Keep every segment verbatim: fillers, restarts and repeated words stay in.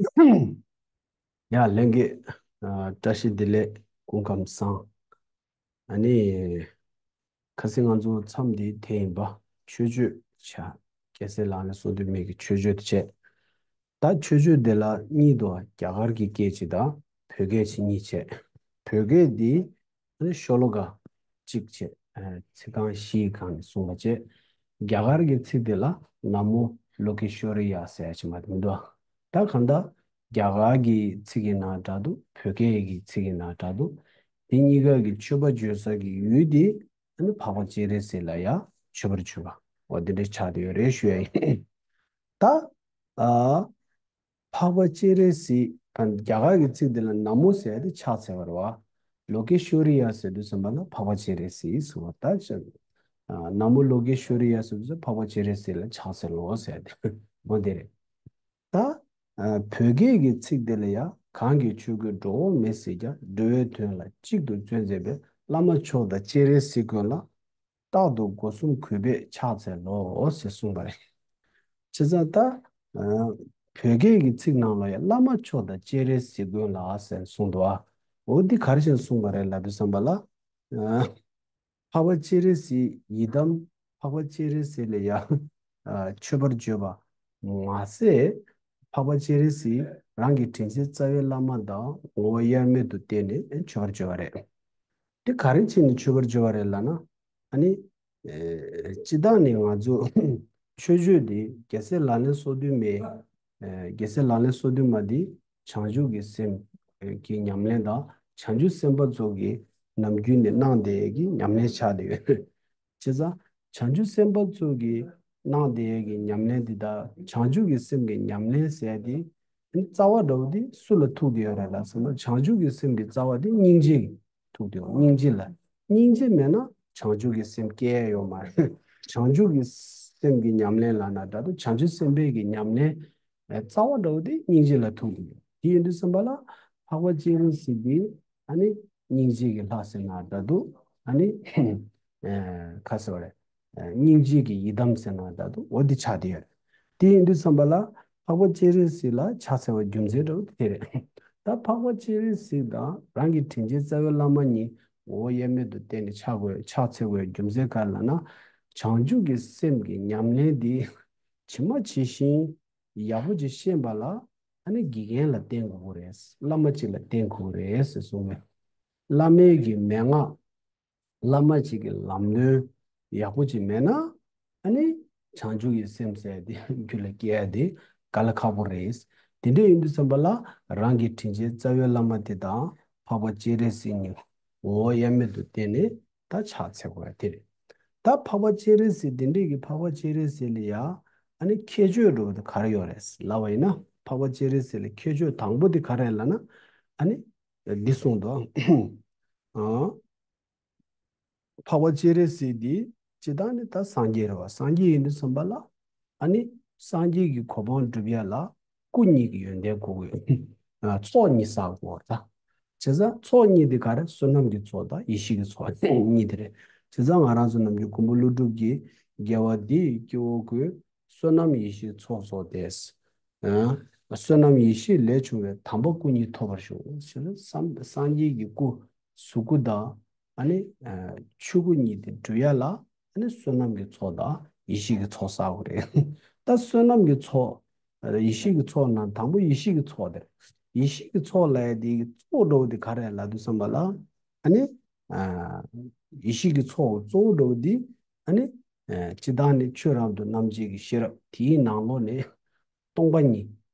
ཡ་ལྷན་རྒྱས། ཨ། བཀྲ་ཤིས་བདེ་ལེགས། སྐུ་ཁམས་བཟང་། ཨ་ནི། ཁ་སང་ང་ཚོ་མཚམས་འདི་དེ་ཡིན་པ། མཆོད་བརྗོད་བྱ། རྒྱལ་སྲས་ལག་ལེན་སོ་བདུན་མའི་གི་མཆོད་བརྗོད་དེ་བྱས། ད་མཆོད་བརྗོད་དེ་ལ་གཉིས་འདུག་རྒྱ་གར་གྱི་སྐད་ཅིག་དང་བོད་སྐད་ཅིག་གཉིས་བྱས། བོད་སྐད་འདི་ཨ་ནི་ཤོ་ལོ་ཀ་གཅིག་བྱས། ཨ། ཚིག་རྐང་བཞིའི་སྒང་ནས་གསུངས་པ་བྱས། རྒྱ་གར་གྱི་ཚིག་དེ་ལ་ན་མོ་ལོ་ཀེ་ཤོ་རི་ཡ་ཟེར་ཡ་ཅིག་མ་གཏོགས་མི་འདུག་ད་གང་ལྟར་རྒྱ་གར་གྱི་ཚིག་གི་ནང་འདྲ་འདུག་བོད་སྐད་ཀྱི་ཚིག་གི་ནང་འདྲ་འདུག་དེ་གཉིས་ཀ་གི་མཆོད་པ་བརྗོད་ས་གི་ཡུལ་དེ་ཨ་ནི་འཕགས་པ་སྤྱན་རས་གཟིགས་ལ་ཡ་མཆོད་པར་བརྗོད་པ། འོ་དེ་འདྲ་ཆགས་བསྡད་ཡོད་རེད་ཞུ་ཡ་ཡིན། ད། ཨ། འཕགས་པ་སྤྱན་རས་གཟིགས། ཨ། རྒྱ་གར་གྱི་ཚིག་འདི་ལ་ན་མོ་ཟེར་ཏེ་ཕྱག་འཚལ་བ་རེད་བ། ལོ་ཀེ་ཤོ་རི་ཡ་ཟེར་དུས་ཙམ་པ་ལ་འཕགས་པ་སྤྱན་རས་གཟིགས་ཟེར་བ་ད་ཅི། ཨ། ན་མོ་ལོ་ཀེ་ཤོ་རི་ཡ་ཟེར་དུས་ཙམ་པ་འཕགས་པ་སྤྱན་རས་གཟིགས་ལ་ཕྱག་འཚལ་ལོ་ཟེར་ཏེ་འོ་དེ་རེད། ད། ཨ། བོད་སྐད་ཀྱི་ཚིག་འདི་ལ་ཡ། གང་གི་ཆོས་ཀུན་འགྲོ་འོང་མེད་སྲིད་ཀྱང་། འགྲོ་བའི་དོན་ལ་གཅིག་ཏུ་བརྩོན་མཛད་པའི། བླ་མ་མཆོག་དང་སྤྱན་རས་གཟིགས་མགོན་ལ། རྟག་ཏུ་སྒོ་གསུམ་གུས་པས་ཕྱག་འཚལ་ལོ་ཟེར་གསུངས་པ་རེད། བྱས་ཙང་ད། ཨ། བོད་སྐད་ཀྱི་ཚིག་ནང་ལ་ཡང་བླ་མ་མཆོག་དང་སྤྱན་རས་གཟིགས་མགོན་ལ་ཟེར་གསུངས་འདུག་ཨ། འོ་འདི་ག་རེ་བྱས་ནས་གསུངས་པ་རེད་ལབ་དུས་ཙམ་པ་ལ། ཨ། འཕགས་པ་སྤྱན་རས་གཟིགས་ཡི་དམ། འཕགས་པ་སྤྱན་རས་གཟིགས་ལ་ཡང་། ཨ། མཆོད་པར་བརྗོད་པ་མ་ཟད། འཕགས་པ་སྤྱན་རས་གཟིགས་རང་གི་དྲིན་ཅན་རྩ་བའི་བླ་མ་དང་ངོ་བོ་དབྱེར་མེད་དུ་བསྟན་ནས་མཆོད་པར་བརྗོད་པ་རེད། དེ་ག་རེ་བྱས་ནས་མཆོད་པར་བརྗོད་པ་རེད་ལབ་ན། ཨ་ནི། ཨེ། སྤྱིར་བཏང་ནས་ང་ཚོ་མཆོད་བརྗོད་འདི་རྒྱལ་སྲས་ལག་ལེན་སོ་བདུན་མའི། ཨེ། རྒྱལ་སྲས་ལག་ལེན་སོ་བདུན་མ་འདི་བྱང་ཆུབ་ཀྱི་སེམས་ཀྱི་ཉམས་ལེན་དང་བྱང་ཆུབ་སེམས་དཔའ་ཚོ་གིས་ནམ་རྒྱུན་ནས་གནང་བསྡད་ཀྱི་ཉམས་ལེན་ཆགས་བསྡད་ཡོད། བྱས་ཙང་བྱང་ཆུབ་སེམས་དཔའ་ཚོ་གིས་གནང་བསྡད་ཀྱི་ཉམས་ལེན་འདི་དག་བྱང་ཆུབ་ཀྱི་སེམས་ཀྱི་ཉམས་ལེན་ཟེར་ཏེ། རྩ་བ་འདྲ་བོ་དེ་སུ་ལ་ཐུག་བསྡད་ཡོད་རེད་ལབ་ཟེར་ན། བྱང་ཆུབ་ཀྱི་སེམས་ཀྱི་རྩ་བ་དེ་སྙིང་རྗེ་ཐུག་བསྡད་ཡོད། སྙིང་རྗེ་ལ། སྙིང་རྗེ་མེད་ན་བྱང་ཆུབ་ཀྱི་སེམས་སྐྱེ་ཡ་ཡོད་མ་རེད། བྱང་ཆུབ་ཀྱི་སེམས་ཀྱི་ཉམས་ལེན་ལབ་ན་འདྲ་འདུག་བྱང་ཆུབ་སེམས་དཔའི་གི་ཉམས་ལེན། ཨ། རྩ་བ་འདྲ་བོ་དེ་སྙིང་རྗེ་ལ་ཐུག་བསྡད་ཡོད། དེ་ཡིན་དུས་ཙམ་པ་ལ་འཕགས་པ་སྤྱན་རས་གཟིགས་དེ་ཨ་ནི་སྙིང་རྗེ་གི་ལྷ་ཟེར་ན་འདྲ་འདུག་ཨ་ནི། ཨ། ག་ཟེར་བ་རེད། སྙིང་རྗེ་གི་ཡི་དམ་ཟེར་ན་འདྲ་འདུག་འོ་འདི་ཆགས་བསྡད་ཡོད་རེད། དེ་ཡིན་དུས་ཙམ་པ་ལ་འཕགས་པ་སྤྱན་རས་གཟིགས་ལ་ཕྱག་འཚལ་བའི་རྒྱུ་མཚན་འདྲ་བོ་དེ་རེད། ད་འཕགས་པ་སྤྱན་རས་གཟིགས་དང་རང་གི་དྲིན་ཅན་རྩ་བའི་བླ་མ་གཉིས་ངོ་བོ་དབྱེར་མེད་དུ་བསྟན་ནས་ཕྱག་དགོས། ཕྱག་འཚལ་དགོས་རྒྱུ་མཚན་ག་རེ་ལབ་ན། བྱང་ཆུབ་ཀྱི་སེམས་ཀྱི་ཉམས་ལེན་འདི་ཇི་མ་ཇི་བཞིན་ཡག་པོ་ཅིག་ཤེས་པ་ལ་ཨ་ནི་དགེ་རྒན་ལ་བསྟེན་དགོས་ཀྱི་རེད། བླ་མ་གཅིག་ལ་བསྟེན་དགོས་ཀྱི་རེད་ཟེར་གསུངས་པས། བླ་མའི་གི་མན་ངག་བླ་མ་གཅིག་གི་ལམ་སྟོན་ཡག་པོ་ཅིག་མེད་ན། ཨ་ནི་བྱང་ཆུབ་ཀྱི་སེམས་ཟེར་དེ་རྒྱུད་ལ་སྐྱེ་ཡ་དེ་དཀའ་ལས་ཁག་པོ་རེད། དེ་འདྲ་ཡིན་དུས་ཙམ་པ་ལ་རང་གི་དྲིན་ཅན་རྩ་བའི་བླ་མ་དེ་དང་འཕགས་པ་སྤྱན་རས་གཟིགས་གཉིས་ངོ་བོ་དབྱེར་མེད་དུ་བསྟན་ནས་ད་ཕྱག་འཚལ་དགོས་ཡ་དེ་རེད། ད་འཕགས་པ་སྤྱན་རས་གཟིགས་དེ་འདྲས་ཀྱི་འཕགས་པ་སྤྱན་རས་གཟིགས་ལ་ཡ་ཨ་ནི་ཁྱད་ཆོས་འདྲ་བོ་དེ་ག་རེ་ཡོད་རེད་ལབ་པ་ཡིན་ན། འཕགས་པ་སྤྱན་རས་གཟིགས་ལ་ཁྱད་ཆོས་དང་པོ་དེ་ག་རེ་ལབ་ན། ཨ་ནི་འདི་གསུངས་འདུག་ཨ། འཕགས་པ་སྤྱན་རས་གཟིགས་འདི་སྤྱིར་བཏང་ནི་ད་སངས་རྒྱས་རེད་བ། སངས་རྒྱས་ཡིན་དུས་ཙམ་པ་ལ་ཨ་ནི་སངས་རྒྱས་ཀྱི་གོ་འཕང་སྒྲུབ་ཡ་ལ་སྐུ་གཉིས་ཀྱི་ཡོན་ཏན་དགོས་ཀྱི་ཡོད། ཨ། ཚོགས་གཉིས་བསགས་དགོས་རེད་ད། བྱས་ཙང་ཚོགས་གཉིས་དེ་ག་རེ། བསོད་ནམས་ཀྱི་ཚོགས་དང་ཡེ་ཤེས་ཀྱི་ཚོགས་གཉིས་དེ་རེད། བྱས་ཙང་ང་རང་ཚོ་ནམ་རྒྱུན་མགོན་པོ་ཀླུ་སྒྲུབ་ཀྱིས་དགེ་བ་འདི་ཡིས་སྐྱེ་བོ་ཀུན། བསོད་ནམས་ཡེ་ཤེས་ཚོགས་རྫོགས་ཏེ། ཨ། བསོད་ནམས་ཡེ་ཤེས་ལས་བྱུང་བའི། དམ་པ་སྐུ་གཉིས་ཐོབ་པར་ཤོག་ཞེས་སངས་སངས་རྒྱས་ཀྱི་སྐུ་གཟུགས་སྐུ་དང་ཨ་ནི་ཨ་ཆོས་སྐུ་གཉིས་དེ་འགྲུབ་ཡ་ལ་ཨ་ནི་བསོད་ནམས་ཀྱི་ཚོགས་དང་ཡེ་ཤེས་ཀྱི་ཚོགས་བསགས་དགོས་རེད། ད་བསོད་ནམས་ཀྱི་ཚོགས་ཡེ་ཤེས་ཀྱི་ཚོགས་ནང་དང་པོ་ཡེ་ཤེས་ཀྱི་ཚོགས་དེ་རེད། ཡེ་ཤེས་ཀྱི་ཚོགས་ལབ་ཡ་དེ་གཙོ་བོ་འདྲ་བོ་དེ་ག་རེ་ལབ་དུས་ཙམ་པ་ལ་ཨ་ནི་ཨ་ཡེ་ཤེས་ཀྱི་ཚོགས་གཙོ་བོ་འདྲ་བོ་དེ་ཨ་ནི་ཨ་སྤྱིར་བཏང་ནི་ཆོས་རབ་ཏུ་རྣམ་འབྱེད་ཀྱི་ཤེས་རབ་དེའི་ནང་ལོགས་ནས། སྟོང་པ་ཉིད་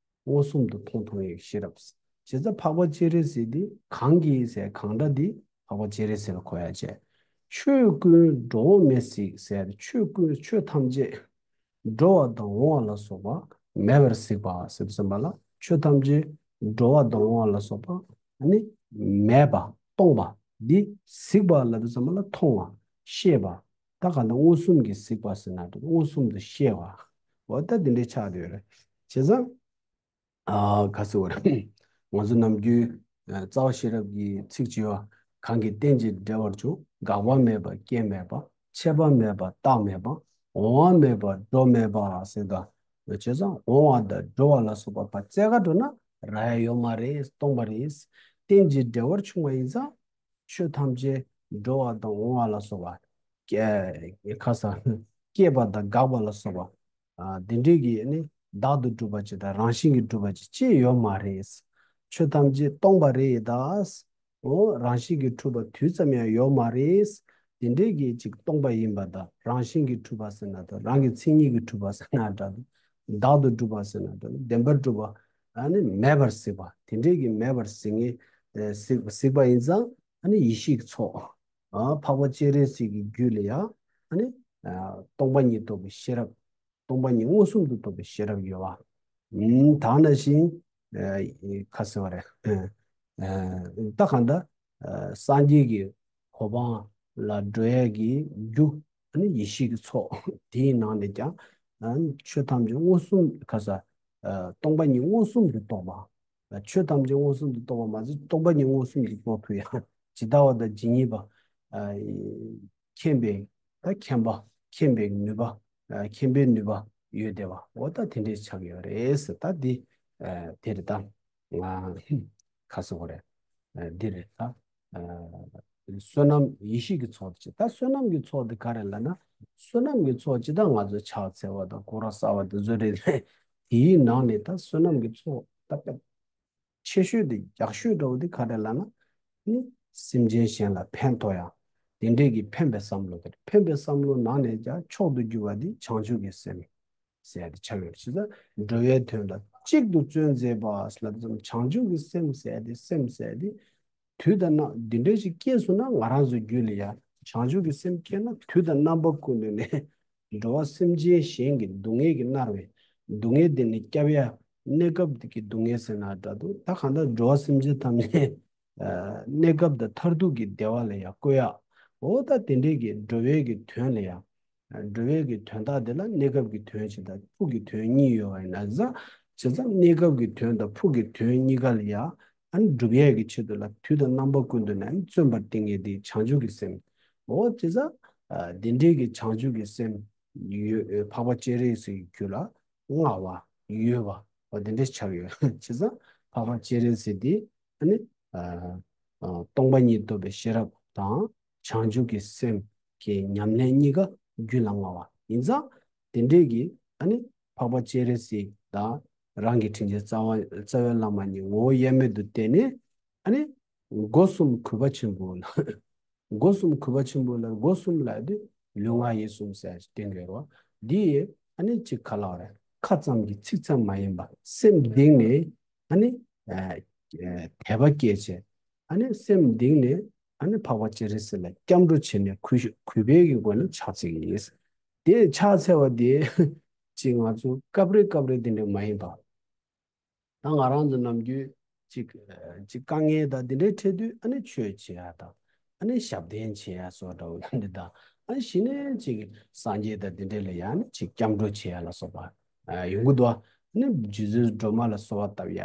མངོན་སུམ་དུ་མཐོང་ཐུབ་ཡག་ཤེས་རབ། བྱས་ཙང་འཕགས་པ་སྤྱན་རས་གཟིགས་འདི་གང་གི་ཟེར་གང་འདྲ་འདི་འཕགས་པ་སྤྱན་རས་གཟིགས་ལ་གོ་ཡ་བྱས། ཆོས་ཀུན་འགྲོ་འོང་མེད་གཟིགས་ཟེར་ཆོས་ཀུན་ཆོས་ཐམས་ཅད་འགྲོ་བ་དང་འོང་བ་ལ་སོགས་པ་མེད་པར་གཟིགས་པ་ཟེར་ཙམ་པ་ལ་ཆོས་ཐམས་ཅད་འགྲོ་བ་དང་འོང་བ་ལ་སོགས་པ་ནི་མེད་པ་སྟོང་པ་འདི་གཟིགས་པ་ལབ་དུས་ཙམ་པ་ལ་མཐོང་བ་ཤེས་པ། ད་ག་ནི་མངོན་སུམ་གྱིས་གཟིགས་པ་ཟེར་ན་མངོན་སུམ་དུ་ཤེས་པ། འོ་ད་འདི་འདྲའི་ཆགས་བསྡད་ཡོད་རེད། བྱས་ཙང་། ཨ། ག་ཟེར་བ་རེད། ང་ཚོ་ནམ་རྒྱུན་ཨ་རྩ་བ་ཤེས་རབ་ཀྱི་ཚིག་བརྗོད་པ། གང་གིས་རྟེན་ཅིང་འབྲེལ་བར་འབྱུང་། འགག་པ་མེད་པ་སྐྱེ་མེད་པ། ཆད་པ་མེད་པ་རྟག་མེད་པ། འོང་བ་མེད་པ་འགྲོ་མེད་པ་ཟེར་ད། བྱས་ཙང་འོང་བ་དང་འགྲོ་བ་ལ་སོགས་པ་ཕར་བཙལ་ག་འགྲོ་ན་ རག་ཡ་ཡོད་མ་རེད། སྟོང་པ་རེད། རྟེན་ཅིང་འབྲེལ་བར་བྱུང་བ་ཡིན་ཙང་། ཆོས་ཐམས་ཅད་འགྲོ་བ་དང་འོང་བ་ལ་སོགས་པ། སྐྱེ་ཁ་ས་སྐྱེས་པ་དང་འགག་པ་ལ་སོགས་པ། ཨ། འདི་འདྲའི་གི་ནི་བདག་ཏུ་གྲུབ་པ་ཅིག་དང་རང་བཞིན་གྱིས་གྲུབ་པ་ཅིག་ཅི་ཡོད་མ་རེད། ཆོས་ཐམས་ཅད་སྟོང་པ་རེད་ད། འོ། རང་བཞིན་གྱིས་གྲུབ་པ་དུས་ཙམ་ཡང་ཡོད་མ་རེད། དེ་འདྲའི་གི་ཅིག་སྟོང་པ་ཡིན་པ་དང་རང་བཞིན་གྱིས་གྲུབ་པ་ཟེར་ན་འདྲ། རང་གི་མཚན་ཉིད་ཀྱིས་གྲུབ་པ་ཟེར་ན་འདྲ། བདག་ཏུ་གྲུབ་པ་ཟེར་ན་འདྲ། བདེན་པར་གྲུབ་པ། ཨ་ནི་མེད་པར་གཟིགས་པ། དེ་འདྲའི་གི་མེད་པར་གཟིགས་ངེས། ཨ། གཟིགས་གཟིགས་པ་ཡིན་ཙང་། ཨ་ནི་ཡེ་ཤེས་ཀྱི་ཚོགས། ཨ། འཕགས་པ་སྤྱན་རས་གཟིགས་ཀྱི་རྒྱུད་ལ་ཡང་། ཨ་ནི། ཨ། སྟོང་པ་ཉིད་རྟོགས་པའི་ཤེས་རབ། སྟོང་པ་ཉིད་མངོན་སུམ་དུ་རྟོགས་པའི་ཤེས་རབ་ཡོད་པ། ཨུམ། ད་ནང་བཞིན། ཨ། ཁ་ཟེར་བ་རེད། ཨ། ད་གང་ལྟར། ཨ། སངས་རྒྱས་ཀྱི་གོ་འཕང་ལ་འགྲོ་ཡས་ཀྱི་རྒྱུ། ཨ་ནི་ཡེ་ཤེས་ཀྱི་ཚོགས་དེའི་ནང་ནས་ཀྱང་། ཨ། ཆོས་ཐམས་ཅད་མངོན་སུམ། ཁ་ས། ཨ། སྟོང་པ་ཉིད་མངོན་སུམ་དུ་རྟོགས་པ། ཆོས་ཐམས་ཅད་མངོན་སུམ་དུ་རྟོགས་པ་མ་ཟད། སྟོང་པ་ཉིད་མངོན་སུམ་དུ་རྟོགས་ཐུབ་ཡ། ཇི་ལྟ་བ་དང་ཇི་སྙེད་པ། ཨ། མཁྱེན་པའི། ད་མཁྱེན་པ། མཁྱེན་པའི་ནུས་པ། ཨ། མཁྱེན་པའི་ནུས་པ་ཡོད་བསྡད་པ། འོ། ད་དེ་འདྲས་ཆགས་ཡོད་རེད་ཟེར། ད་འདི། ཨ། དེ་རེད་ད། ང་། ཁ་ཟེར་བ་རེད། ཨ། འདི་རེད་ད། ཨ། བསོད་ནམས་ཡེ་ཤེས་ཀྱི་ཚོགས་དེ་ཅི། ད་བསོད་ནམས་ཀྱི་ཚོགས་དེ་ག་རེ་ལབ་ན། བསོད་ནམས་ཀྱི་ཚོགས་ཅི། ད་ང་ཚོ་ཕྱག་འཚལ་བ་དང་སྐོར་ར་བསགས་པ་དེ་ཚོ་རེད། དེའི་ནང་ནས་ད་བསོད་ནམས་ཀྱི་ཚོགས་ད་དཔེ་ཆེ་ཤོས་དེ། རྒྱགས་ཤོས་འདྲ་བོ་དེ་ག་རེ་ལབ་ན། ནི་སེམས་ཅན་གཞན་ལ་ཕན་ཐོགས་ཡ། དེ་འདྲས་ཀྱི་ཕན་པའི་བསམ་བློ་དེ་རེད། ཕན་པའི་བསམ་བློ་ནང་ནས་ཀྱང་མཆོག་ཏུ་གྱུར་པ་དེ་བྱང་ཆུབ་ཀྱི་སེམས་ཟེར་ཡ་དེ་ཆགས་ཡོད་རེད། བྱས་ཙང་འགྲོ་བའི་དོན་ལ་གཅིག་ཏུ་བརྩོན་མཛད་པ་ལབ་ཙམ། བྱང་ཆུབ་ཀྱི་སེམས་ཟེར་ཡ་དེ། སེམས་ཟེར་ཡ་དེ། དུས་དང་རྣམ། འདི་འདྲ་ཞིག་སྐྱེས་སོང་ན། ང་རང་ཚོའི་རྒྱུད་ལ་ཡ་བྱང་ཆུབ་ཀྱི་སེམས་སྐྱེས་ན། དུས་དང་རྣམ་པ་ཀུན་ཏུ་ནས་འགྲོ་བ་སེམས་ཅན་གཞན་གྱི་སྡུག་བསྔལ་གྱིས་མནར་བའི་སྡུག་བསྔལ་དེ་ནས་སྐྱོབ་ཡ། གནས་སྐབས་ཀྱི་སྡུག་བསྔལ་ཟེར་ན་འདྲ་འདུག། ད་གང་ལྟར་འགྲོ་བ་སེམས་ཅན་ཐམས་ཅད། ཨ། གནས་སྐབས་དང་མཐར་ཐུག་གི་བདེ་བ་ལ་ཡང་བཀོད་ཡ། འོ། ད་དེ་འདྲའི་གི་འགྲོ་བའི་གི་དོན་ལ་ཡང་། འགྲོ་བའི་གི་དོན་དག་དེ་ལ་གནས་སྐབས་ཀྱི་དོན་གཅིག་དང་ཕུགས་ཀྱི་དོན་གཉིས་ཡོད་པ་ཡིན་ན་ཟེར། བྱས་ཙང་གནས་སྐབས་ཀྱི་དོན་དང་ཕུགས་ཀྱི་དོན་གཉིས་ཀ་ལ་ཡང་། ཨ་ནི་སྒྲུབ་ཡས་ཀྱི་ཆེད་དུ་ལ་དུས་དང་རྣམ་པ་ཀུན་ཏུ་ནས་བརྩོན་པར་བསྟེན་མཁན་དེ་བྱང་ཆུབ་ཀྱི་སེམས། འོ། བྱས་ཙང་། ཨ། དེ་འདྲའི་གི་བྱང་ཆུབ་ཀྱི་སེམས་ཡོད། འཕགས་པ་སྤྱན་རས་གཟིགས་ཀྱི་རྒྱུད་ལ་མངའ་བ་ཡོད་པ། འོ། དེ་འདྲ་ཆགས་ཡོད། བྱས་ཙང་འཕགས་པ་སྤྱན་རས་གཟིགས་དེ། ཨ་ནི། ཨ། ཨ། སྟོང་པ་ཉིད་རྟོགས་པའི་ཤེས་རབ་དང་བྱང་ཆུབ་ཀྱི་སེམས་ཀྱི་ཉམས་ལེན་གཉིས་ཀ་རྒྱུད་ལ་མངའ་བ་ཡིན་ཙང་། དེ་འདྲའི་གི། ཨ་ནི་འཕགས་པ་སྤྱན་རས་གཟིགས་དང་རང་གི་དྲིན་ཅན་རྩ་བ། རྩ་བའི་བླ་མ་གཉིས་ངོ་བོ་དབྱེར་མེད་དུ་བསྟན་ནས། ཨ་ནི་སྒོ་གསུམ་གུས་པ་ཆེན་པོ་ལ། སྒོ་གསུམ་གུས་པ་ཆེན་པོ་ལ། སྒོ་གསུམ་ལབ་དུས་ལུས་ངག་ཡིད་གསུམ་ཟེར་བསྟན་གྱི་ཡོད་རེད་བ། འདི་ཡི། ཨ་ནི་ཅིག་ག་ལབ་རེད། ཁ་ཙམ་གྱི་ཚིག་ཙམ་མ་ཡིན་པ། སེམས་གཏིང་ནས། ཨ་ནི། ཨ། ཨ། དད་པ་སྐྱེས་བྱས། ཨ་ནི་སེམས་གཏིང་ནས། ཨ་ནི་འཕགས་པ་སྤྱན་རས་གཟིགས་ལ་སྐྱབས་འགྲོ་བྱས་ནས་གུས་གུས་པའི་གི་སྒོ་ནས་ཕྱག་འཚལ་གྱི་ཡིན། དེ་ཕྱག་འཚལ་བ་དེ་ཅིག་ང་ཚོ་སྐབས་རེ་སྐབས་རེ་དེ་འདྲ་མ་ཡིན་པ། ད་ང་རང་ཚོ་ནམ་རྒྱུན་ཅིག་ཅིག་དཀའ་ངལ་དང་དེ་འདྲའི་འཕྲད་དུས། ཨ་ནི་ཆོས་བྱེད་ཡ་དང་། ཨ་ནི་ཞབས་བརྟན་བྱེད་ཡ་སོགས་འདྲ་བོ་འདི་དང་། ཨ་ནི་གཞི་ནས་ཅིག་སངས་རྒྱས་དང་དེ་འདྲ་ལ་ཡ། ཨ་ནི་ཅིག་སྐྱབས་འགྲོ་བྱེད་ཡ་ལ་སོགས་པ། ཨ། ཡོང་གི་འདུག། ཨ་ནི་རྗེ་བཙུན་སྒྲོལ་མ་ལ་གསོལ་བ་བཏབ་ཡ།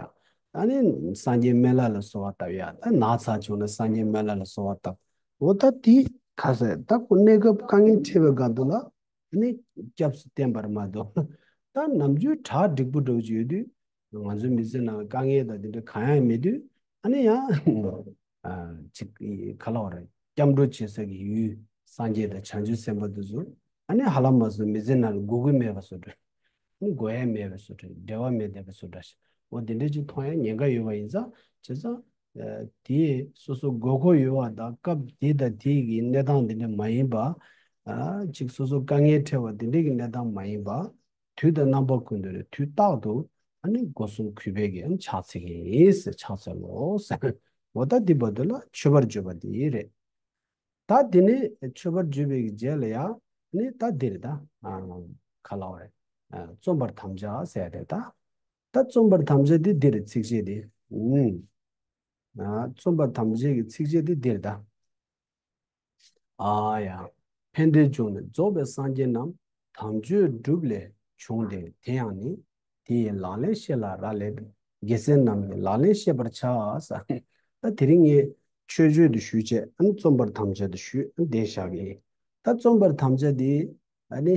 ཨ་ནི་སངས་རྒྱས་སྨན་བླ་ལ་གསོལ་བ་བཏབ་ཡ། ད་ན་ཚ་བྱུང་ན་སངས་རྒྱས་སྨན་བླ་ལ་གསོལ་བ་བཏབ། འོ། ད་དེ་ག་ཟེར། ད་ཁོ་གནས་སྐབས་དཀའ་ངལ་འཕྲད་པའི་སྒང་དུ་ལ། ཨ་ནི་སྐྱབས་སུ་བསྟེན་པར་མ་གཏོགས། ད་ནམ་རྒྱུན་གྲ་འགྲིག་པོ་འདྲ་བོ་ཅིག་ཡོད་དུས། ང་ཚོའི་མི་ཚེ་ནང་དཀའ་ངལ་དང་དེ་འདྲ་གང་ཡང་མེད་དུས། ཨ་ནི་ཡང་། ཨ། ཅིག་ག་ལབ་དགོས་རེད། སྐྱབས་འགྲོ་བྱེད་ས་གི་ཡུལ། སངས་རྒྱས་དང་བྱང་ཆུབ་སེམས་དཔའ་དེ་ཚོ། ཨ་ནི་ཧ་ལམ་མ་སོང་མི་ཚེ་ནང་ལ་དགོས་མཁོ་མེད་པ་བཟོ་འདྲ། ཨ་ནི་དགོས་ཡ་མེད་པ་བཟོ་འདྲ། འབྲེལ་བ་མེད་བསྡད་པ་བཟོ་འདྲ་ཞིག། འོ། དེ་འདྲ་ཅིག་མཐོང་ཡ་ཉེན་ཁ་ཡོད་པ་ཡིན་ཙང་། བྱས་ཙང་། ཨ། དེ་སོ་སོ་དགོས་མཁོ་ཡོད་པ་དང་། སྐབས་དེ་དང་དེ་གི་གནས་སྟངས་དེ་འདྲ་མ་ཡིན་པ། ཨ། ཅིག་སོ་སོ་དཀའ་ངལ་འཕྲད་པ་དེ་འདྲ་གི་གནས་སྟངས་མ་ཡིན་པ། དུས་དང་རྣམ་པ་ཀུན་ཏུ་རེད། དུས་རྟག་ཏུ། ཨ་ནི་སྒོ་གསུམ་གུས་པས་ཀྱི། ཨ་ནི་ཕྱག་འཚལ་གྱི་ཡིན་ཟེར། ཕྱག་འཚལ་ལོ་ཟེར། འོ། ད་འདི་བར་དུ་ལ་མཆོད་པར་བརྗོད་པ་འདི་རེད། ད་འདི་ནི་མཆོད་པར་བརྗོད་པའི་རྗེས་ལ་ཡང་། ཨ་ནི་ད་འདི་རེད་ད། ཨ། ག་ལབ་དགོས་རེད། ཨ། རྩོམ་པར་དམ་བཅའ་ཟེར་རེད་ད། ད་རྩོམ་པར་དམ་བཅའ་འདི་འདི་རེད། ཚིགས་བཅད་འདི། ཨུམ། ཨ། རྩོམ་པར་དམ་བཅའ་གི་ཚིགས་བཅད་འདི་འདི་རེད་ད། ཨ་ཡ། ཕན་བདེའི་འབྱུང་གནས་རྫོགས་པའི་སངས་རྒྱས་རྣམས། དམ་ཆོས་སྒྲུབ་ལས་བྱུང་སྟེ། དེ་ཡང་ནི། དེ་ཡི་ལག་ལེན་ཤེས་ལ་རག་ལས་པས། རྒྱལ་སྲས་རྣམས་ཀྱི་ལག་ལེན་ཤེས་པར་བྱ། ཟེར། ད་དེ་རིང་ངས་མཆོད་བརྗོད་དེ་ཞུས་བྱས། ཨ་ནི་རྩོམ་པར་དམ་བཅའ་དེ་ཞུས། ཨ་ནི་དེ་བཞག་གི་ཡིན། ད་རྩོམ་པར་དམ་བཅའ་དེ། ཨ་ནི།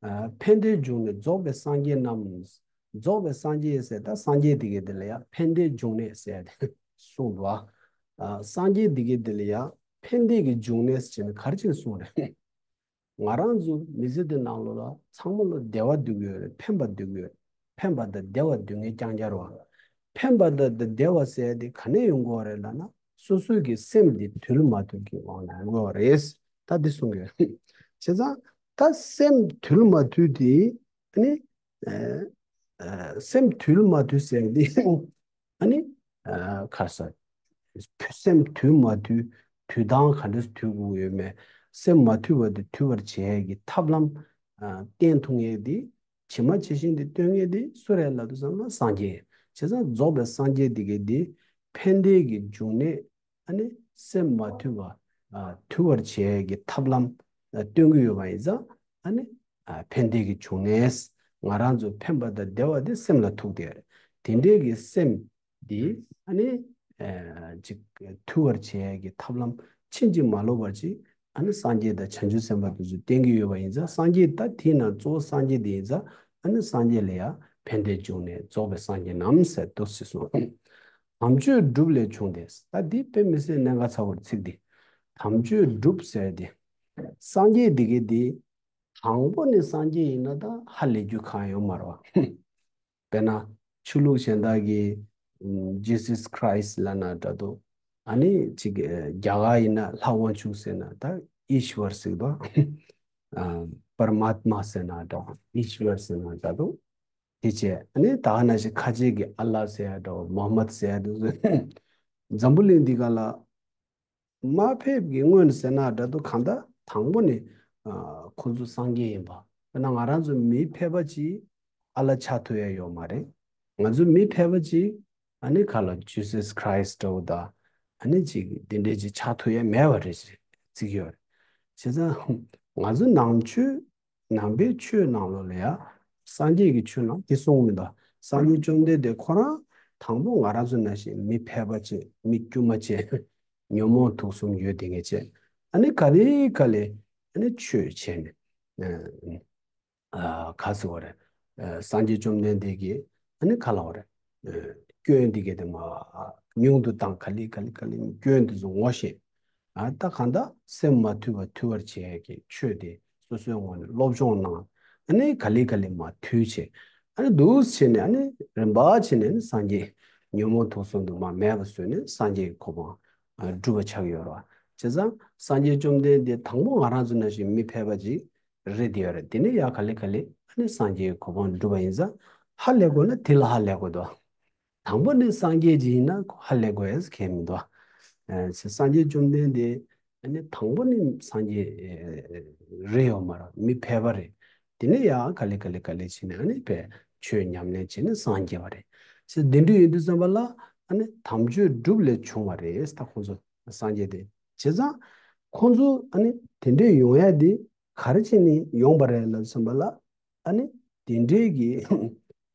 ཨ། ཕན་བདེའི་འབྱུང་གནས་རྫོགས་པའི་སངས་རྒྱས་རྣམས། རྫོགས་པའི་སངས་རྒྱས་ཟེར་ད་སངས་རྒྱས་དེ་གའི་དེ་ལ་ཡང་ཕན་བདེའི་འབྱུང་གནས་ཟེར་ཏེ་གསུངས་འདུག་ཨ། སངས་རྒྱས་དེ་གའི་དེ་ལ་ཡང་ཕན་བདེ་གི་འབྱུང་གནས་ཟེར་ནས་ག་རེ་བྱས་ནས་གསུངས་རེད། ང་རང་ཚོ་མི་ཚེ་འདི་ནང་ལོགས་ལ་ཚང་མ་ལ་བདེ་བ་འདོད་ཀྱི་ཡོད་རེད། ཕན་པ་འདོད་ཀྱི་ཡོད། ཕན་པ་དང་བདེ་བ་འདོད་མཁན་རྐྱང་རྐྱང་རེད་བ། ཕན་པ་དང་བདེ་བ་ཟེར་དེ་ག་ནས་ཡོང་གི་ཡོད་རེད་ལབ་ན། སོ་སོའི་གི་སེམས་འདི་དུལ་མ་དུལ་གྱི་དབང་གིས་ཡོང་གི་ཡོད་རེད། ད་འདི་གསུང་གི་ཡོད། བྱས་ཙང་ད་སེམས་དུལ་མ་དུལ་དེ་ཨ་ནི་ཨ་ཨ་སེམས་དུལ་མ་དུལ་ཟེར་དེ་ཨ་ནི་ཨ་ག་རེ་ཟེར། སེམས་དུལ་མ་དུལ། དུལ་སྟངས་ག་འདྲས་དུལ་དགོས་ཡོད་མེད། སེམས་མ་དུལ་བ་དེ་དུལ་བར་བྱེད་ཡས་ཀྱི་ཐབས་ལམ་ཨ་བསྟན་ཐུབ་མཁན་དེ། ཇི་མ་ཇི་བཞིན་དུ་སྟོན་མཁན་དེ་སུ་རེད་ལབ་དུས་ཙམ་ལ་སངས་རྒྱས། བྱས་ཙང་རྫོགས་པའི་སངས་རྒྱས་དེ་གའི་དེ་ཕན་བདེ་གི་འབྱུང་གནས། ཨ་ནི་སེམས་མ་དུལ་བ་ཨ་དུལ་བར་བྱེད་ཡས་ཀྱི་ཐབས་ལམ་ཨ་སྟོན་གྱི་ཡོད་པ་ཡིན་ཙང་། ཨ་ནི་ཨ་ཕན་བདེ་གི་འབྱུང་གནས། ང་རང་ཚོ་ཕན་པ་དང་བདེ་བ་དེ་སེམས་ལ་ཐུག་བསྡད་ཡོད་རེད། དེ་འདྲའི་གི་སེམས་འདི་ཨ་ནི་ཨ་ཅིག་དུལ་བར་བྱེད་ཡས་ཀྱི་ཐབས་ལམ་ཕྱིན་ཅི་མ་ལོག་པར་ཅིག་ཨ་ནི་སངས་རྒྱས་དང་བྱང་ཆུབ་སེམས་དཔའ་དེ་ཚོས་བསྟན་གྱི་ཡོད་པ་ཡིན་ཙང་། སངས་རྒྱས་ད་དེའི་ནང་གཙོ་བོ་སངས་རྒྱས་དེ་ཡིན་ཙང་། ཨ་ནི་སངས་རྒྱས་ལ་ཡང་ཕན་བདེའི་འབྱུང་གནས་རྫོགས་པའི་སངས་རྒྱས་རྣམས་ཟེར་འདུག་ཟེར་གསུངས། དམ་ཆོས་སྒྲུབ་ལས་བྱུང་སྟེ། ད་འདི་དཔེ་མི་སྲིད་གནད་འགག་ཚ་བོར་ཚིག་འདི། དམ་ཆོས་སྒྲུབ་ཟེར་དེ། སངས་རྒྱས་འདི་གའི་འདི། དང་པོ་ནས་སངས་རྒྱས་ཡིན་ན་ད་ཧ་ལས་རྒྱུ་གང་ཡོད་མ་རེད་བ། དཔེར་ན་ཆོས་ལུགས་གཞན་དག་གིས་Jesus Christ ལབ་ན་འདྲ་འདུག། ཨ་ནི་ཅིག་རྒྱ་གར་ཡིན་ན་ལྷ་དབང་ཕྱུག་ཟེར་ན་ད་ཨིཤ་ཝར་ཟེར་འདུག། ཨ་པར་མཱཏྨ་ཟེར་ན་འདྲ། ཨིཤ་ཝར་ཟེར་ན་འདྲ་འདུག། དེ་བྱས་ཨ་ནི་ད་ག་ནང་བཞིན་ཁ་ཆེ་གི་ཨ་ལ་ཟེར་ཡ་འདྲ་བོ། མོ་ཧམ་མད་ཟེར་ཡ་འདུག། འཛམ་བུ་གླིང་འདི་ག་ལ་མ་ཕེབས་ཀྱི་སྔོན་ཟེར་ན་འདྲ་འདུག། གང་ལྟར་དང་པོ་ནས་ཨ་ཁོ་ཚོ་སངས་རྒྱས་ཡིན་པ། དཔེར་ན་ང་རང་ཚོ་མི་ཕལ་པ་ཅིག་ཨ་ལ་ཆགས་ཐུབ་ཡ་ཡོད་མ་རེད། ང་ཚོ་མི་ཕལ་པ་ཅིག་ཨ་ནི་ག་ལ་Jesus Christ འདྲ་བོ་དང་། ཨ་ནི་ཅིག་དེ་འདྲས་ཅིག་ཆགས་ཐུབ་ཡ་མེད་པ་རེད་ཅེས་བརྩི་གི་ཡོད་རེད། བྱས་ཙང་ང་ཚོ་ནང་ཆོས་ནང་པའི་ཆོས་ནང་ལོགས་ལ་ཡང་སངས་རྒྱས་ཀྱི་ཆོས་ནང་དེ་གསུངས་མི་འདུག། སངས་རྒྱས་བཅོམ་ལྡན་འདས་ཁོ་རང་དང་པོ་ང་རང་ཚོ་ནང་བཞིན་མི་ཕལ་པ་ཅིག། མི་དཀྱུས་མ་ཅིག། ཉོན་མོངས་དུག་གསུམ་ཡོད་དེ་ངེས་ཅེས། ཨ་ནི་ག་ལེ་ག་ལེ་ཨ་ནི་ཆོས་བྱས་ནས། ཨ་ག་ཟེར་བ་རེད། ཨ་སངས་རྒྱས་བཅོམ་ལྡན་འདས་ཀྱིས་ཨ་ནི་ག་ལབ་པ་རེད། ཨ་སྐྱོན་འདི་གས་དེ་མ་ཉུང་དུ་བཏང་། ག་ལེ་ག་ལེ་ག་ལེ་སྐྱོན་འདི་ཚོ་ངོ་ཤེས། ཨ་ད་གང་ལྟར་སེམས་མ་དུལ་བ་དུལ་བར་བྱེད་ཡས་ཀྱི་ཆོས་དེ་སོ་སོའི་ངོས་ནས་སློབ་སྦྱོང་གནང་། ཨ་ནི་ག་ལེ་ག་ལེ་མ་དུལ་བྱས། ཨ་ནི་འདུག་བྱས་ནས་ཨ་ནི་རིམ་པ་བྱས་ནས་ཨ་ནི་སངས་རྒྱས་ཉོན་མོངས་དུག་གསུམ་དུ་མ་མེད་པ་བཟོས་ནས་སངས་རྒྱས་ཀྱི་གོ་འཕང་ཨ་སྒྲུབ་པ་ཆགས་ཡོད་རེད་བ། བྱས་ཙང་སངས་རྒྱས་བཅོམ་ལྡན་འདས་དང་པོ་ང་རང་ཚོ་ནང་བཞིན་མི་ཕལ་པ་ཅིག་རེད་དེ་ཡོད་རེད། དེ་ནས་ཡང་ག་ལེ་ག་ལེ་ཨ་ནི་སངས་རྒྱས་ཀྱི་གོ་འཕང་སྒྲུབ་པ་ཡིན་ཙང་ཧ་ལས་དགོས་ན་དེ་ལ་ཧ་ལས་དགོས་འདུག། དང་པོ་ནས་སངས་རྒྱས་ཅིག་ཡིན་ན་ཧ་ལས་དགོས་ཡས་གལ་མི་འདུག། ཨ་སངས་རྒྱས་བཅོམ་ལྡན་འདས་ཨ་ནི་དང་པོ་ནས་སངས་རྒྱས་རེད་ཡོད་མ་རེད། མི་ཕལ་པ་རེད། དེ་ནས་ཡང་ག་ལེ་ག་ལེ་ག་ལེ་བྱས་ནས་ཨ་ནི་དཔེ་ཆོས་ཉམས་ལེན་བྱས་ནས་སངས་རྒྱས་པ་རེད། ཟེར་དེ་འདྲ་ཡིན་དུས་ཙམ་པ་ལ་ཨ་ནི་དམ་ཆོས་སྒྲུབ་ལས་བྱུང་བ་རེད། ད་ཁོང་ཚོ་སངས་རྒྱས་དེ། བྱས་ཙང་ཁོང་ཚོ་ཨ་ནི་དེ་འདྲས་ཡོང་ཡ་དེ་ག་རེ་བྱས་ནས་ཡོང་པ་རེད་ལབ་ཙམ་པ་ལ། ཨ་ནི་དེ་འདྲའི་གི་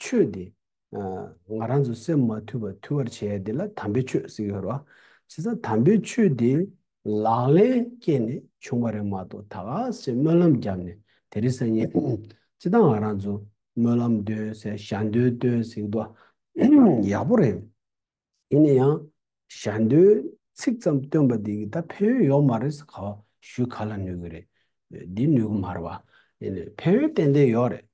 ཆོས་དེ་ཨ་ང་རང་ཚོ་སེམས་མ་དུལ་བ་དུལ་བར་བྱེད་ཡ་དེ་ལ་དམ་པའི་ཆོས་ཟེར་གྱི་ཡོད་རེད་བ། བྱས་ཙང་དམ་པའི་ཆོས་དེ་ལག་ལེན་སྐྱེས་ནས་བྱུང་བ་རེད་མ་གཏོགས། ད་ག་ཟེ་སྨོན་ལམ་བརྒྱབ་ནས་དེ་རིང་སང་ཉིན་སྤྱིར་བཏང་ང་རང་ཚོ་སྨོན་ལམ་འདོན་ཟེར། ཞལ་འདོན་འདོན་ཟེར་གྱི་འདུག། ཡག་པོ་རེད། ཡིན་ན་ཡང་ཞལ་འདོན་ཚིག་ཙམ་བཏོན་པ་འདི་གིས་ད་ཕན་ཡོན་ཡོད་མ་རེད་ཟེར་ག་ཞུ་ག་ལ་ནུས་ཀྱི་རེད། འདི་ནུས་ཀྱི་མ་རེད་བ། ཡིན་ནའི་ཕན་ཡོན་ཏན་ཏན་ཡོད་རེད།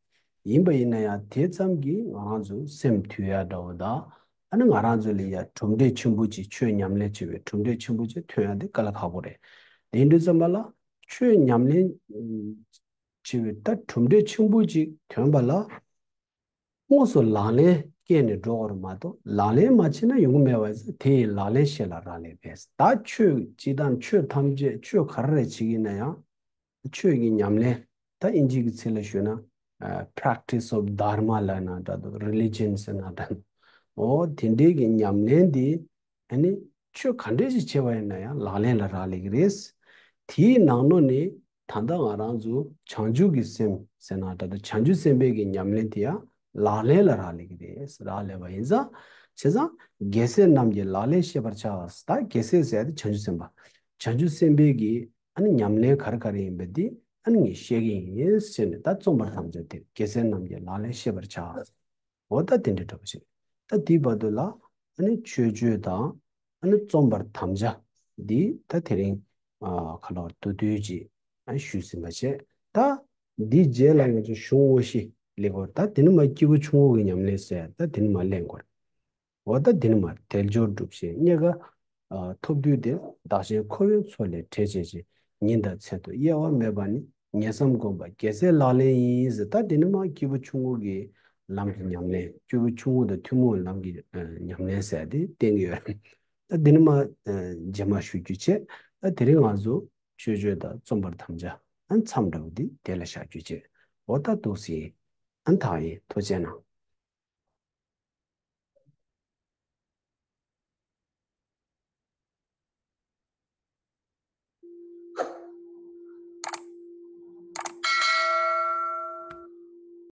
ཡིན་པ་ཡིན་ན་ཡང་དེ་ཙམ་གྱིས་ང་རང་ཚོ་སེམས་དུལ་ཡ་འདྲ་བོ་དང་། ཨ་ནི་ང་རང་ཚོ་ལ་ཡ་གྲུབ་འབྲས་ཆེན་པོ་ཅིག་ཆོས་ཉམས་ལེན་བྱེད་པའི་གྲུབ་འབྲས་ཆེན་པོ་ཅིག་ཐོན་ཡ་དེ་དཀའ་ལས་ཁག་པོ་རེད། དེ་ཡིན་དུས་ཙམ་པ་ལ་ཆོས་ཉམས་ལེན་བྱེད་པའི་ད་གྲུབ་འབྲས་ཆེན་པོ་ཅིག་ཐོན་པ་ལ། དངོས་སུ་ལག་ལེན་སྐྱེས་ནས་འགྲོ་བར་མ་གཏོགས། ལག་ལེན་མ་བྱས་ན་ཡོང་གི་མེད་པ་ཡིན་ཙང་། དེ་ཡི་ལག་ལེན་ཤེས་ལ་རག་ལས་པས། ད་ཆོས་སྤྱིར་བཏང་ཆོས་ཐམས་ཅད་ཆོས་ག་རེ་རེ་བྱེད་ཀྱི་ཡིན་ན་ཡང་། ཆོས་ཀྱི་ཉམས་ལེན། ད་ཨིན་ཇི་གི་ཚིག་ལ་ཞུས་ན་ཨ་practice of dharma ལབ་ན་འདྲ་འདུག། religion ཟེར་ན་འདྲ་འདུག། འོ་དེ་འདྲའི་གི་ཉམས་ལེན་དེ་ཨ་ནི་ཆོས་ག་འདྲས་ཞིག་བྱས་པ་ཡིན་ན་ཡང་ལག་ལེན་ལ་རག་ལས་ཀྱི་རེད། དེའི་ནང་ནོ་ནི། ད་ལྟ་ང་རང་ཚོ་བྱང་ཆུབ་ཀྱི་སེམས་ཟེར་ན་འདྲ་འདུག། བྱང་ཆུབ་སེམས་དཔའི་གི་ཉམས་ལེན་དེ་ཡང་ལག་ལེན་ལ་རག་ལས་ཀྱི་རེད། རག་ལས་པ་ཡིན་ཙང་། བྱས་ཙང་རྒྱལ་སྲས་རྣམས་ཀྱི་ལག་ལེན་ཤེས་པར་བྱ། ད་རྒྱལ་སྲས་ཟེར་ཡ་དེ་བྱང་ཆུབ་སེམས་དཔའ། བྱང་ཆུབ་སེམས་དཔའི་གི་ཨ་ནི་ཉམས་ལེན་ག་རེ་ག་རེ་ཡིན་པ་འདི་ཨ་ནི་ངས་བཤད་ཀྱི་ཡིན་ཟེར་ནས། ད་རྩོམ་པར་དམ་བཅའ་དེ་རྒྱལ་སྲས་རྣམས་ཀྱི་ལག་ལེན་ཤེས་པར་བྱ། འོ་ད་དེ་འདྲ་འདྲ་པོ་ཞིག་ད་དེའི་བར་དུ་ལ་ཨ་ནི་མཆོད་བརྗོད་དང་ཨ་ནི་རྩོམ་པར་དམ་བཅའ་འདི་ད་དེ་རིང་ཨ་ག་ལ་བར་དུ་དུས་ཀྱི་ཨ་ཞུས་ཟིན་པ་བྱས། ད་འདི་རྗེས་ལ་ང་ཚོ་གཞུང་དངོས་གཞི་ལེགས་པར་ད་དེ་ནི་མ་སྐྱེས་བུ་ཆུང་ངུ་གི་ཉམས་ལེན་ཟེར་ད་དེ་ནི་མ་གླེང་དགོས། འོ་ད་འདི་ནི་མ་དལ་འབྱོར་སྒྲུབ་ཞེས་རྙེད་དཀའ། ཨ་ཐོབ་དུས་དེར་བདག་གཞན་འཁོར་བའི་མཚོ་ལས་བྲལ་བྱས་ཤིང་ཉིན་དང་མཚན་དུ་གཡེལ་བ་མེད་པ་ནི་ངེས་བསམ་སྒོམ་པ་རྒྱལ་སྲས་ལག་ལེན་ཡིན་ཟེར། ད་འདི་ནི་མ་སྐྱེས་བུ་ཆུང་ངུ་གི་ལམ་གྱི་ཉམས་ལེན། སྐྱེས་བུ་ཆུང་ངུ་དང་ཐུན་མོང་ལམ་གྱི་ཨ་ཉམས་ལེན་ཟེར་དེ་བསྟན་གྱི་ཡོད་རེད། ད་འདི་ནི་མ་ཨ་རྗེས་མ་ཞུ་རྒྱུ་བྱས། ད་དེ་རིང་ང་ཚོ་མཆོད་བརྗོད་དང་རྩོམ་པར་དམ་བཅའ་ཨ་མཚམས་འདྲ་བོ་འདི་དེ་ལ་བཞག་རྒྱུ་བྱས། འོ་ད་འདུག་སེ་ཨ་ད་ཡིན། ཐུགས་རྗེ་གནང་།